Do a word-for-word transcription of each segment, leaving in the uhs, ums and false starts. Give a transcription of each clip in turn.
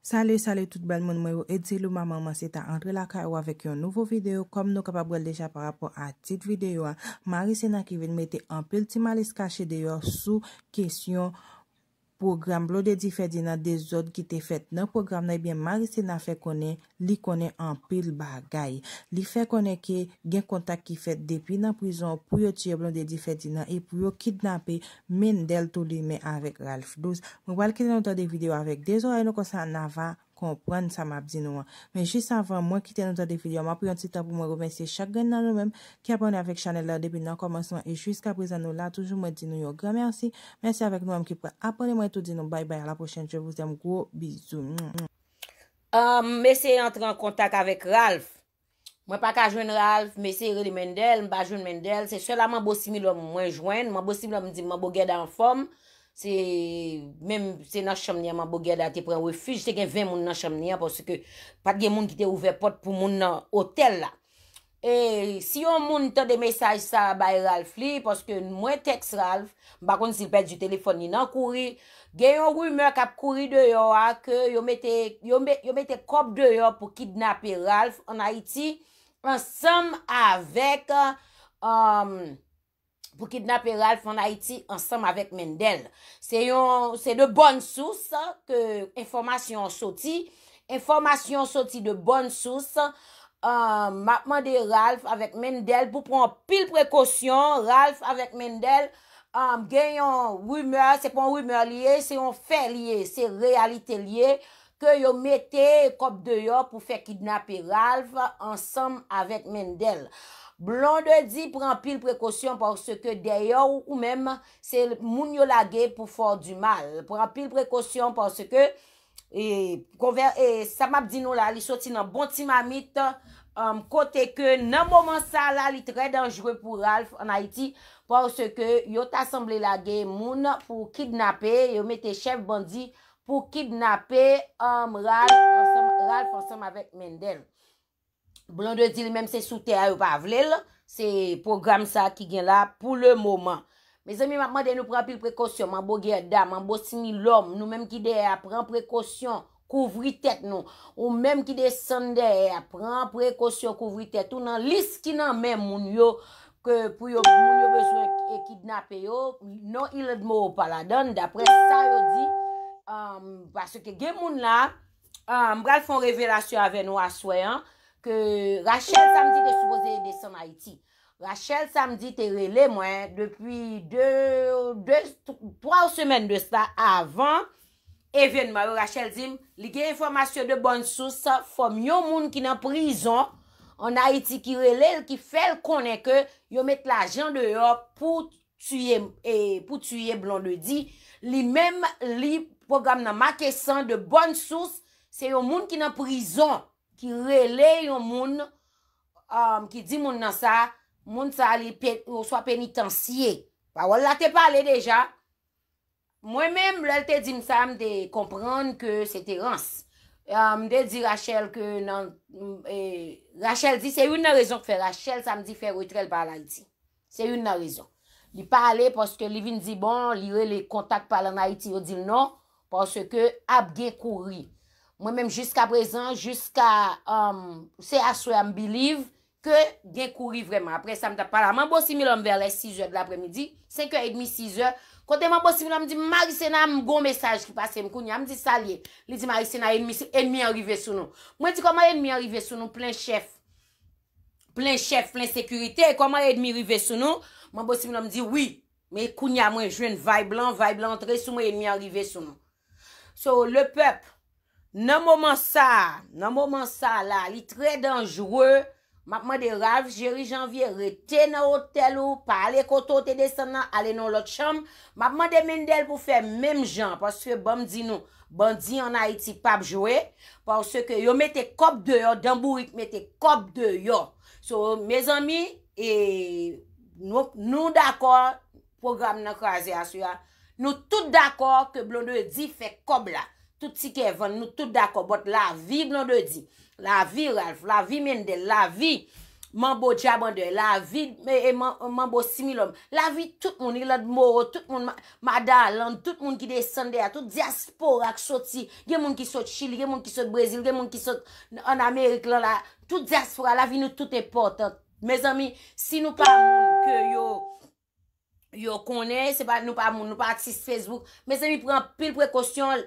Salut, salut tout bèl moun mwen yo. Edilou Maman Manseta antre lakay ou avèk yon nouvo videyo. Kòm nou kapab wè l deja pa rapò a tit videyo a, Marisena ki vin mete anpil ti malis kache deyò sou kesyon pwogram Blondedy Ferdinand, dezòd ki te fèt nan pwogram nan, ebyen Marisena fè konnen li konnen anpil bagay. Li fè konnen ke gen kontak ki fèt depi nan prizon pou yo tiye Blondedy Ferdinand e pou yo kidnape Mendel tou li menm avèk Ralph Douze. Mwen pral kite nou tande videyo avèk de zòrèy nou, konsa n a va konprann sa m ap di nou an. Men jis avan mwen kite nou tande videyo a, m ap pran yon ti tan pou mwen remèsye chak grenn nan nou menm ki abòne avèk chanèl la depi nan kòmansman e jiska prezan nou la toujou. Mwen di nou yon gran mèsi. Mèsi avèk nou menm ki pral abòne, mwen tou di nou bye bye, à la prochaine, je vous aime, gwo bizou. Um, m eseye antre an kontak avèk Ralph. Mwen pa ka jwenn Ralph, m eseye rele Mendel, m pa jwenn Mendel. Se sèl a Manbo Similòm mwen jwenn. Manbo Similòm di m Manbo Gèda anfòm. Se menm se nan chanm li an Manbo Gèda te pran refij. Te gen ven moun nan chanm li an paske pa t gen moun ki te ouvè pòt pou moun nan otèl la. E si yon moun tande mesaj sa a bay Ralph li, paske mwen tèks Ralph, m pa konn si l pèdi telefòn li nan kouri. Gen yon rimè k ap kouri deyò a ke yo mete, yo, me, yo mete kòb deyò pou kidnape Ralph ann Ayiti ansanm avèk um, pou kidnape Ralph ann Ayiti ansanm avèk Mendel. Se yon se de bòn sous ke enfòmasyon an soti. Enfòmasyon soti de bòn sous. Uh, m ap mande Ralph avèk Mendel pou pran anpil prekosyon. Ralph avèk Mendel um, gen yon rimè, se pa yon rimè li ye, se yon fè li ye, se reyalite li ye. Ke yo mete kòb deyò pou fè kidnape Ralph ansanm avèk Mendel. Blondedy pran anpil prekosyon paske dèyè w ou menm se moun yo lage pou fè w di mal. Pran anpil prekosyon paske e, konvè, e, sa m ap di nou la, li soti nan bon ti mamit um, kote ke nan moman sa la li trè danjre pou Ralph ann Ayiti paske yo ta sanble lage moun pou kidnape, yo mete chèf bandi pou kidnape um, Ralph ansanm avèk Mendel. Blondedy li menm se sou tè a yo pa vle l. Se pwogram sa ki gen la pou le moman. Mezanmi, m ap mande nou pran anpil prekosyon. Manbo Gèda, Manbo Similòm, nou menm ki dèyè a, pran prekosyon, kouvri tèt nou. Ou menm ki desann dèyè a, pran prekosyon, kouvri tèt ou nan lis ki nan men moun yo ke pou yo moun yo bezwen e kidnape yo, non Ilandmo pa ladann, daprè sa yo di. Um, paske gen moun la, um, m pral fè yon revelasyon avè nou aswè an, ke Rachel Samdi te sipoze desann Ayiti. Rachel Samdi te rele mwen depi de, de, twa semèn de sa avan evènman yo. Rachel di m li gen enfòmasyon de bòn sous, fòm yon moun ki nan prizon ann Ayiti ki rele l, ki fè l konnen ke yo met lajan deyò pou tiye, e, pou tiye Blondedy. Li menm, li pwogram nan make san de bòn sous. Se yon moun ki nan prizon ki rele yon moun um, ki di moun nan sa, moun sa li pe, oswa penitansye. Pawòl la te pale deja. Mwen menm, lè l te di m sa, m te konprann ke se te rans. Um, m te di Rachel ke nan, e, Rachel di se youn nan rezon k fè Rachel Samdi fè retrè l pa al Ayiti. Se youn nan rezon. Li pa ale paske li vin di bon, li rele kontak pa l ann Ayiti, yo di l non, paske ap gen kouri. Mwen menm jiska prezan, jiska um, se aswè a m believe ke gen kouri vrèman. Apre sa m t ap pale a Manbo Similòm vè lè sizè de lapremidi, senk è edmi, sizè. Kote Manbo Similòm di m Marisena, m gon mesaj ki pase m kounya, m di sa l ye. Li di Marisena, enmi an rive sou nou. Mwen di kòman enmi an rive sou nou, plen chèf. Plen chèf, plen sekirite, kòman enmi rive sou nou? Manbo Similòm di wi, men kounya mwen jwenn vibe lan, vibe lan antre sou mwen, enmi an rive sou nou. So, le pèp, nan moman sa, nan moman sa la, li trè danjre. M ap mande Ralph, Jerry Janvier, rete nan otèl ou, pa ale kote w te desann nan, ale nan yon lòt chanm. M ap mande Mendel pou fè menm jan, paske ban m di nou, bandi ann Ayiti p ap jwe, paske yo mete kòb deyò, dan bourik mete kòb deyò. So, mezanmi, e, nou, nou dakò, pwogram nan kraze aswè a. Nou tout dakò ke Blondedy fè kòb la. Tout tikè vann, nou tout dakò. But lavi Blondedy, lavi Ralph, lavi Mendel, lavi Manbo Djabandè, lavi e, e, man- Manbo Similòm, lavi tout moun, Iland Moro, tout moun, ma- Madaland, tout moun ki desann dèyè, tout dyaspora k soti, gen moun ki sot Chili, gen moun ki sot Brezil, gen moun ki sot ann Amerik lan la, tout dyaspora, lavi nou tout enpòtan. Mezanmi, si nou pa moun ke yo yo konnen, se pa, nou pa moun, nou pa atis Facebook. Mezanmi, pran anpil prekosyon,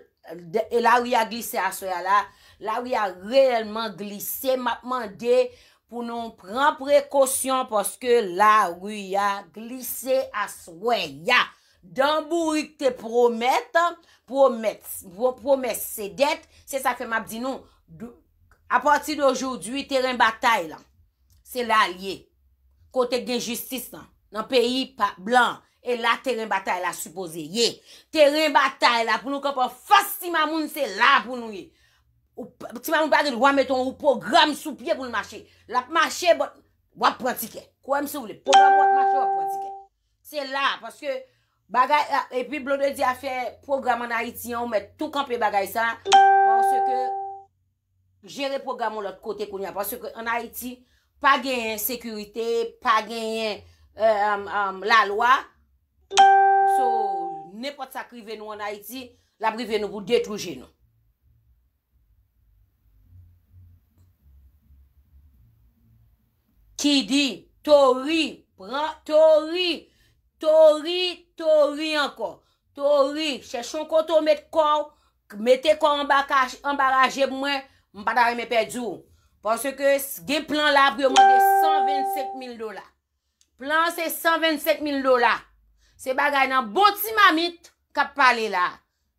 de- e lari a glise aswè a la. Lari a reyèlman glise. M ap mande pou nou pran prekosyon paske lari a glise aswè a. Dan Bourik te pwomèt, pwomèt, pwo- pwomès se dèt. Se sa k fè m ap di nou, dou- apati de jodi, teren batay lan, se la l ye. Kote gen jistis lan, nan peyi pa blan, e la teren batay la sipoze ye. Teren batay la pou nou kanpe anfas ti mamoun, se la pou nou ye. Ou p- Ti mamoun pa gen dwa mete yon pwogram sou pye pou l mache. L ap mache, but w ap pran tikè. Kwè m si w vle. Pwogram w ap mache, w ap pran tikè. Se la, paske bagay, epi Blondedy a fè pwogram ann Ayiti an, ou mèt tou kanpe bagay sa, paske jere pwogram yon lòt kote kounye a, paske ann Ayiti, pa genyen sekirite, pa genyen, euh, um, um, lalwa. So, nenpòt sa k rive nou ann Ayiti, l ap rive nou pou detwi je nou. Ki di, Tori, pran Tori, Tori, Tori ankò. Tori, chèche yon kote w met kò w, mete kò w anba ka- anba raje pou mwen, m pa ta renmen pèdi w. Paske s- gen plan la pou yo mande san vennsenk mil dola. Plan an se san vennsenk mil dola. Se bagay nan bon ti mamit k ap pale la.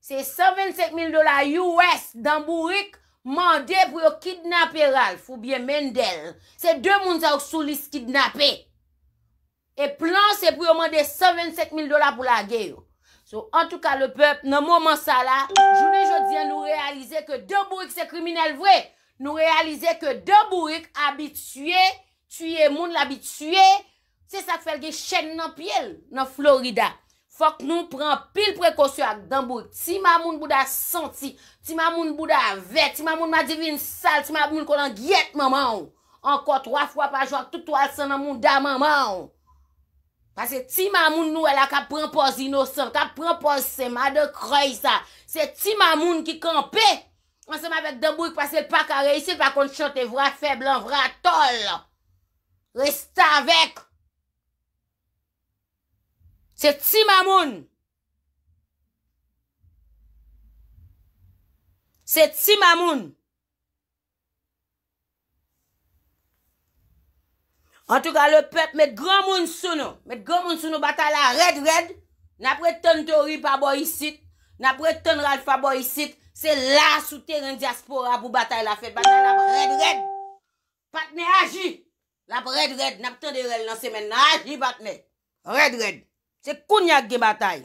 Se san vennsenk mil dola U S Dan Bourik mande pou yo kidnape Ralph oubyen Mendel. Se de moun sa yo k sou lis kidnape. E plan se pou yo mande san vennsenk mil dola pou lage yo. So, antouka, le pèp, nan moman sa la, jounen jodi a, nou reyalize ke Dan Bourik se kriminèl vre. Nou reyalize ke Dan Bourik abitye tiye moun, l abitye. Se sa k fè l gen chèn nan pye l nan Florida. Fòk nou pran anpil prekosyon ak Dan Bourik. Ti mamoun bouda santi, ti mamoun bouda vè, ti mamoun madivin sal, ti mamoun kolangyèt manman w. Ankò twa fwa pa jou ak tout twal san nan mouda manman w. Paske ti mamoun nou wè la k ap pran pòz inosan, k ap pran pòz sen, madan krèy sa. Se ti mamoun ki kanpe ansanm avèk Dan Bourik paske l pa ka reyisi, l pa konn chante, vra fèb lan, vra tòl. Restavèk. Se ti mamoun. Se ti mamoun. Antouka, le pèp, met granmoun sou nou. Met granmoun sou nou, batay la rèd, rèd. N ap ret tann Tori pa bò isit. N ap ret tann Ralph pa bò isit. Se la sou teren dyaspora pou batay la fèt. Batay la ap rèd, rèd. Patnè aji. L ap rèd, rèd. N ap tande rèl nan semèn nan. Aji, patnè. Rèd, rèd. Se kounya k gen batay.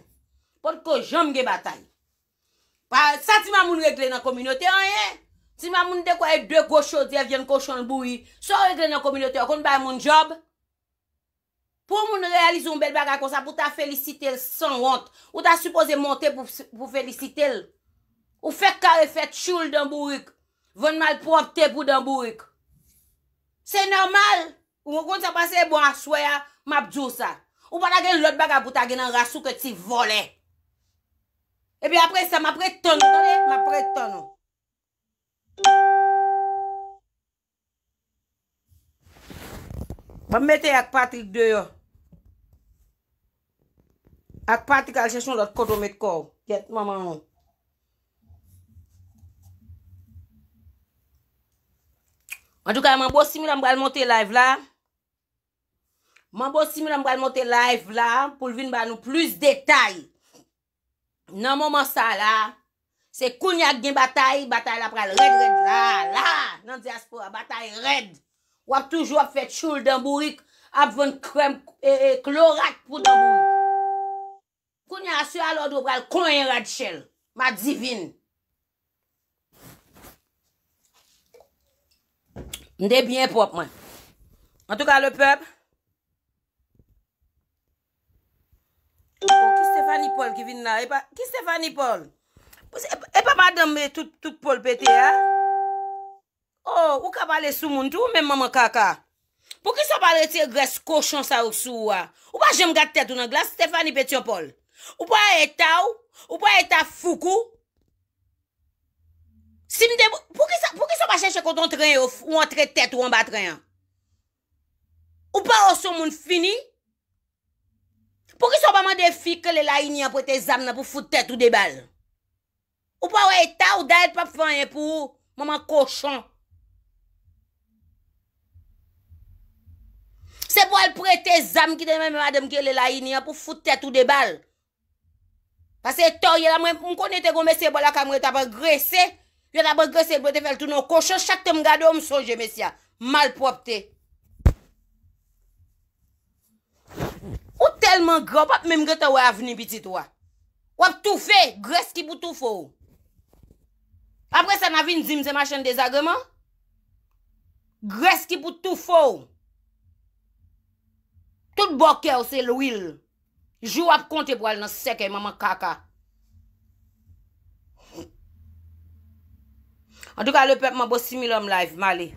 Potko janm gen batay. Pa, sa ti mamoun regle nan kominote anyen. Ti mamoun dekwaye de gwo chodyè vyann kochon l bouyi. Sa w regle nan kominote a, w konn bay moun djòb? Pou moun reyalize yon bèl bagay konsa, pou ta felisite l sanwont. Ou ta sipoze monte pou, pou felisite l. Ou fèk kare fè tchoul Dan Bourik. Vann malpwòpte pou Dan Bourik. Se nòmal. Ou konn sa pase bon aswè a, m ap di w sa. Ou pa ta gen lòt bagay pou ta gen nan ras ou ke ti vòlè. Epi apre sa, m ap ret tann ou, tande? M ap ret tann ou. M ap mete ak Patrick deyò. Ak Patrick al chèche yon lòt kote w met kò w. Gyèt manman w. Antouka, Manbo Simila m pral monte live la. Manbo Simila m pral monte live la pou l vin ba nou plis detay. Nan moman sa la, se kounya k gen batay, batay la pral rèd rèd la, la, nan dyaspora, batay rèd. W ap toujou ap fè tchoul Dan Bourik, ap vann krèm, e, e, klorat pou Dan Bourik. Kounya a, se alòd ou pral konyen Rachel, madivin. M te byen pwòp, mwen. Antouka, le pèp. O, ki Stephanie Paul ki vin la? E pa, ki Stephanie Paul? E pa, e pa madanm, e tout, tout Paul pete a? O, ou ka pale sou moun tou, ou menm manman kaka. Poukisa w pa retire grès kochon sa yo sou ou a? Ou pa janm gad tèt ou nan glas, Stephanie Petyonpòl. Ou pa eta w, ou pa eta fouk ou. Si m te, poukisa, poukisa w pa chèche kote yon tren yo, ou antre tèt ou anba tren an? Ou pa wè w se yon moun fini? Poukisa w pa mande fi k rele Layini an prete zam nan pou fout tèt ou de bal? Ou pa wè eta w, Dayèt p ap fè anyen pou ou, manman kochon. Se pou al prete zam ki te nan men madanm ki rele Layini an pou fout tèt ou de bal. Paske eta w ye la, mwen, m konnen te gon mesye bò lakay mwen t ap angrese, yo t ap angrese l pou yo te fè l tounen yon kochon, chak tan m gade w, m sonje mesye a. Malpwòpte. Ou tèlman gran, w p ap menm gentan wè avni pitit ou a. W ap toufe, grès ki pou toufe w. Apre sa, n a vin di m se machann dezagreman? Grès ki pou toufe w. Tout bò kè w se lwil. Jou w ap konte pou al nan sèkèy manman kaka. Antouka, le pèp manbo Similòm live, m ale.